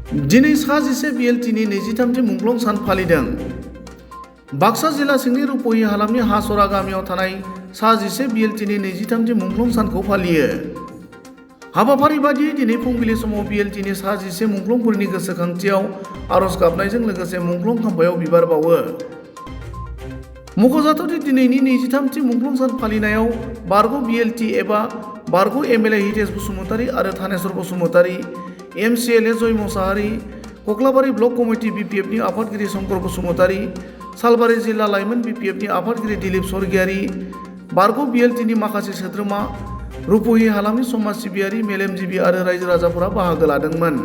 दिनै सा 11 बिएलटिनि 23थि मुंख्लं सान फालिदों। बाक्सा जिल्ला सिंनि रुपहि हालामनि हासरा गामियाव थानाय सा 11 बिएलटिनि 23थि मुंख्लं सानखौ फालियो। हाबाफारि बादियै दिनै फुंबिलि समाव बिएलटिनि सा 11 मुंख्लंफोरनि गोसोखांथियाव आरज गाबनायजों लोगोसे मुंख्लं खाम्फायाव बिबार बावो। मख'जाथावदि दिनैनि 23थि मुंख्लं सान फालिनायाव बारग' बिएलटि एबा बारग' एमएलए हितेश बसुमतारी आरो थानेश्वर बसुमतारी, एमसिएलए जय मुसाहारि, कक्लाबारि ब्लक कमिटि बिपिएफनि आफादगिरि शंकर बसुमतारी, सालबारि जिल्ला लाइमोन बिपिएफनि आफादगिरि दिलीप स्वर्गियारि, बारग' बिएलटिनि माखासे सोद्रोमा, रुपहि हालामनि समाज सिबियारि, मेलेमजिबि आरो रायजो राजाफोरा बाहागो लादोंमोन।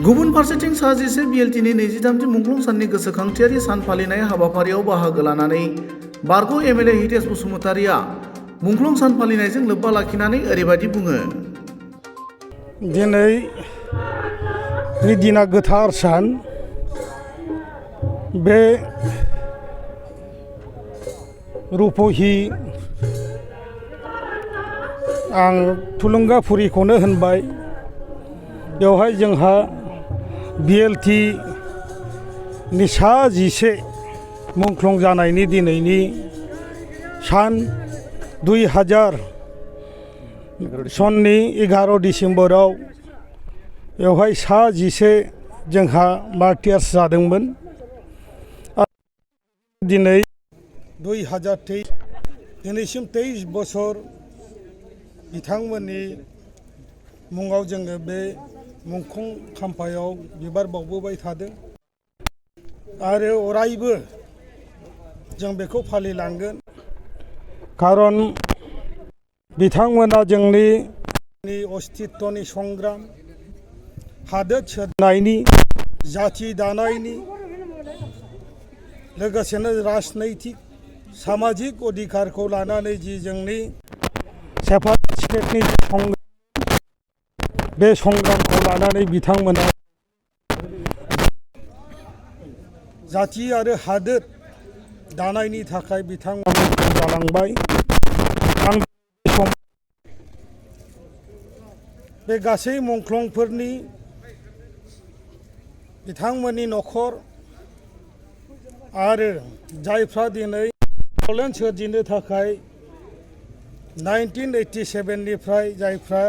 गुबुन फारसेथिं सा 11 बिएलटिनि 23थि मुंख्लं साननि गोसोखांथियारि सान फालिनाय हाबाफारियाव बाहागो लानानै बारग' एमएलए हितेश बसुमतारीया मुंख्लं सान फालिनायजों लोब्बा लाखिनानै ओरैबायदि बुङो। दिनैनि दिना गोथार सान। बे रुपहि आं थुलुंगाफुरिखौनो होनबाय। बेवहाय जोंहा बिएलटि नि सा 11 मुंख्लं जानायनि दिनैनि सान 2000 सननि 11 डिसेम्बराव बेवहाय सा 11 जोंहा मार्टियार्स जादोंमोन। दिनै 2023 दिनैसिम 23 बोसोर बिथांमोननि मुङाव जोङो बे मुंख्लं खाम्फायाव बिबार बावबोबाय थादों आरो अरायबो जों बेखौ फालिलांगोन। खारन बिथांमोना जोंनि अस्तित्वनि संग्राम, हादोर सोरजिनायनि, जाथि दानायनि, लोगोसेनो राजनैतिक सामाजिक अधिकारखौ लानानै जि जोंनि सेपारेट स्टेटनि संग्राम, बे संग्रामखौ लानानै बिथांमोना जाथि आरो हादोर दानायनि थाखाय बिथांमोना जालांबाय। आं बे गासै मुंख्लंफोरनि बिथांमोननि न'खर आरो जायफ्रा दिनै बड'लेण्ड सोरजिनो थाखाय 1987 निफ्राय जायफ्रा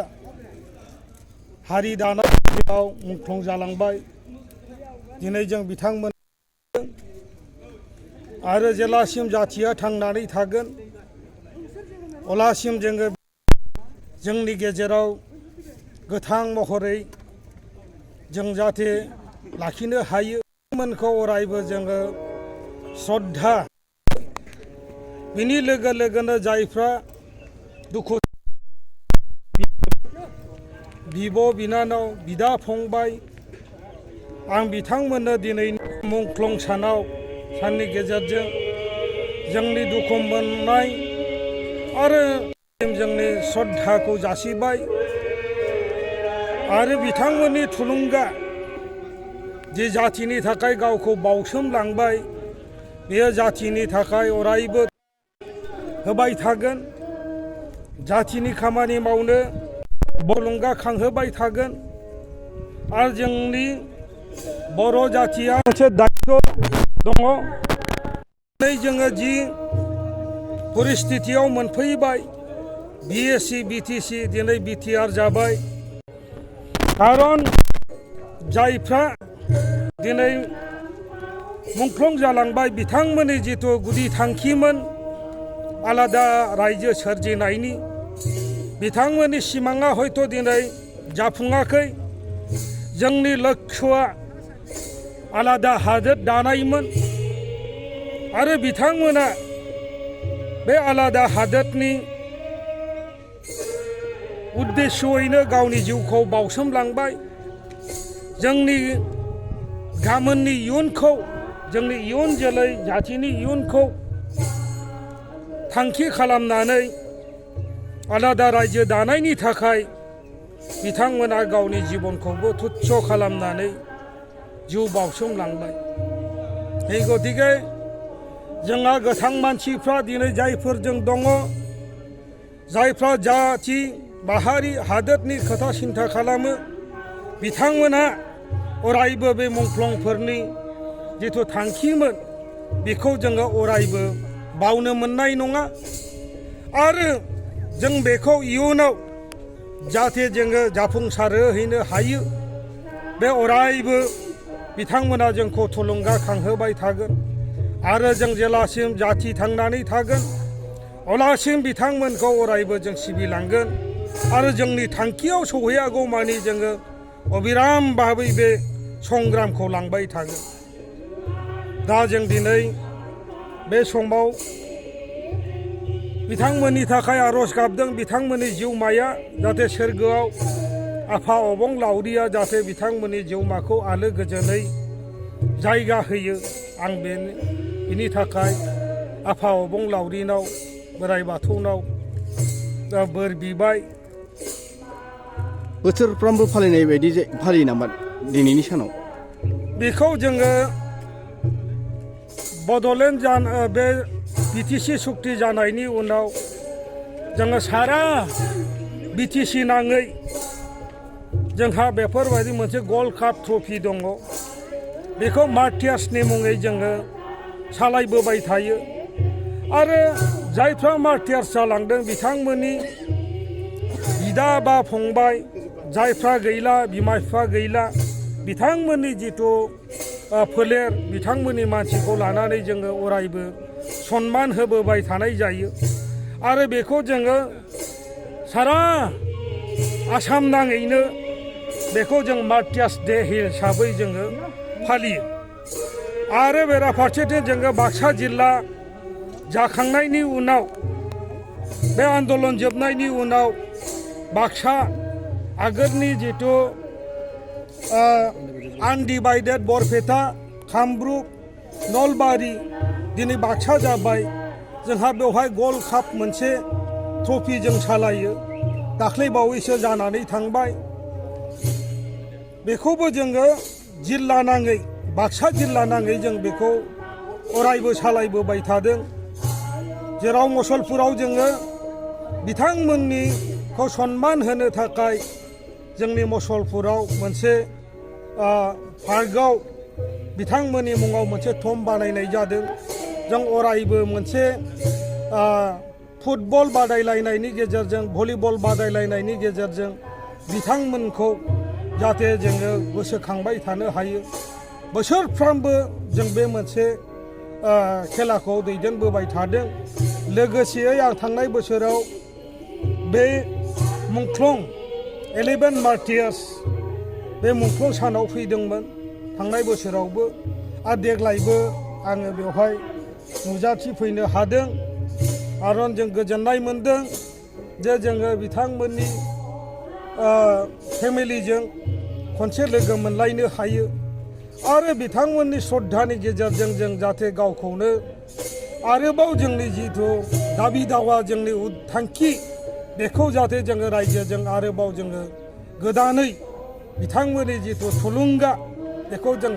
हारि दानायाव मुंख्लं जालांबाय, दिनै जों बिथांमोन आरो जेलासिम जाथिया थांनानै थागोन अब्लासिम जोङो जोंनि गेजेराव गोथां महरै जों जाहाथे लाखिनो हायो। बिथांमोनखौ अरायबो जोङो श्रद्धा, बिनि लोगो लोगोनो जायफ्रा दुखु बिब' बिनानाव, बिदा फंबाय, आं बिथांमोननो दिनैनि मुंख्लं साननि गेजेरजों जोंनि दुखु मोननाय आरो जोंनि श्रद्धाखौ जासिबाय आरो बिथांमोननि थुलुंगा जि जाथिनि थाखाय गावखौ बाउसोमलांबाय, बेयो जाथिनि थाखाय अरायबो होबाय थागोन। जाथिनि खामानि मावनो थुलुंगाखांहोबाय थागोन आरो जोंनि बर' जाथिया मोनसे दायित्व दङ। दिनै जोङो जि परिस्थितियाव मोनफैबाय, बिएसि बिटिसि दिनै बिटिआर जाबाय। खारन जायफ्रा दिनै मुंख्लं जालांबाय, बिथांमोननि जिथु गुदि थांखिमोन आलादा रायजो सोरजिनायनि, बिथांमोननि सिमाङा हयथ' दिनै जाफुङाखै। जोंनि लक्ष्यआ आलादा हादोर दानायमोन आरो बिथांमोना बे आलादा हादोरनि उद्देश्ययैनो गावनि जिउखौ बाउसोमलांबाय। जोंनि गाबोननि इयुनखौ, जोंनि इयुन जोलै जाथिनि इयुनखौ थांखि खालामनानै आलादा रायजो दानायनि थाखाय बिथांमोना गावनि जिबनखौबो तुच्छ खालामनानै जिउ बाउसोमलांबाय। गतिके जोंहा गोथां मानसिफ्रा दिनै जायफोरजों दङ, जायफ्रा जाथि माहारि हादोरनि खोथा सिन्था खालामो, बिथांमोना अरायबो बे मुंख्लंफोरनि जिथु थांखिमोन बेखौ जोङो अरायबो बावनो मोननाय नङा आरो जों बेखौ इयुनाव जाहाथे जोङो जाफुंसारहोहैनो हायो बे अरायबो बिथांमोना जोंखौ थुलुंगाखांहोबाय थागोन आरो जों जेलासिम जाथि थांनानै थागोन अब्लासिम बिथांमोनखौ अरायबो जों सिबिलांगोन आरो जोंनि थांखियाव सौहैयागौमानि जोङो अबिराम भाबै बे संग्रामखौ लांबाय थागोन। दा जों दिनै बे समाव बिथांमोननि थाखाय आरज गाबदों बिथांमोननि जिउमाया जाहाथे सोरगोआव आफा अबंलावरिया जाहाथे बिथांमोननि जिउमाखौ आलो गोजोनै जायगा होयो आं बिनि थाखाय आफा अबंलावरिनाव बोराइ बाथौनाव बोर बिबाय। बोसोरफ्रामबो फालिनाय बायदि फालियो नामा दिनैनि सानाव? बेखौ जोङो बड'लेण्ड बे बिटिसि सुक्ति जानायनि उनाव जोङो सारा बिटिसि नाङै जोंहा बेफोरबायदि मोनसे गल्ड काप ट्रफि दङ बेखौ मार्टियार्सनि मुङै जोङो सालायबोबाय थायो आरो जायफ्रा मार्टियार्स जालांदों बिथांमोननि बिदा बा फंबाय जायफ्रा गैला बिमा बिफा गैला बिथांमोननि जिथु फोलेर बिथांमोननि मानसिखौ लानानै जोङो अरायबो सनमान होबोबाय थानाय जायो आरो बेखौ जोङो सारा आसाम नाङैनो बेखौ जों मार्टियार्स डे हिसाबै जोङो फालियो आरो बेराफारसेथिं जोङो बाक्सा जिल्ला जाखांनायनि उनाव बे आन्दलन जोबनायनि उनाव बाक्सा आगोलनि जिथु आनडिभाइडेड बरपेटा कामरुप नलबारि दिनै बाक्सा जाबाय जोंहा बेवहाय गल्ड काप मोनसे ट्रफि जों सालायो दाख्लै बावैसो जानानै थांबाय बेखौबो जोङो जिल्ला नाङै बाक्सा जिल्ला नाङै जों बेखौ अरायबो सालायबोबाय थादों जेराव मुसलपुराव जोङो बिथांमोननिखौ सनमान होनो थाखाय जोंनि मुसलपुराव मोनसे पार्कआव बिथांमोननि मुङाव मोनसे थम बानायनाय जादों जों अरायबो मोनसे फुटबल बादायलायनायनि गेजेरजों भलिबल बादायलायनायनि गेजेरजों बिथांमोनखौ जाहाथे जोङो गोसोखांबाय थानो हायो बोसोरफ्रामबो जों बे मोनसे खेलाखौ दैदेनबोबाय थादों लोगोसेयै आं थांनाय बोसोराव बे मुंख्लं 11 मार्टियार्स बे मुंख्लं सानाव फैदोंमोन थांनाय बोसोरावबो आरो देग्लायबो आङो बेवहाय नुजाथि फैनो हादों आरो जों गोजोननाय मोनदों जे जोङो बिथांमोननि फेमिलिजों खनसे लोगो मोनलायनो हायो आरो बिथांमोननि श्रद्धानि गेजेरजों जों जाहाथे गावखौनो आरोबाव जोंनि जिथु दाबि दावा जोंनि थांखि बेखौ जाहाथे जोङो रायजोजों आरोबाव जोङो गोदानै बिथांमोननि जिथु थुलुंगा बेखौ जों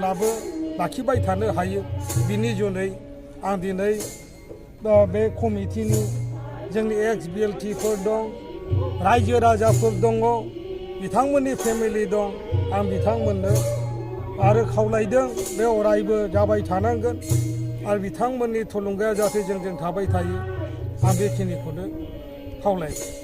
लाखिबाय थानो हायो बिनि जुनै आं दिनै बे कमिटिनि जोंनि एक्स बिएलटिफोर दं रायजो राजाफोर दङ बिथांमोननि फेमिलि दं आं बिथांमोननो आरो खावलायदों बे अरायबो जाबाय थानांगोन आरो बिथांमोननि थुलुंगाया जाहाथे जोंजों थाबाय थायो आं बेखिनिखौनो खावलायदों।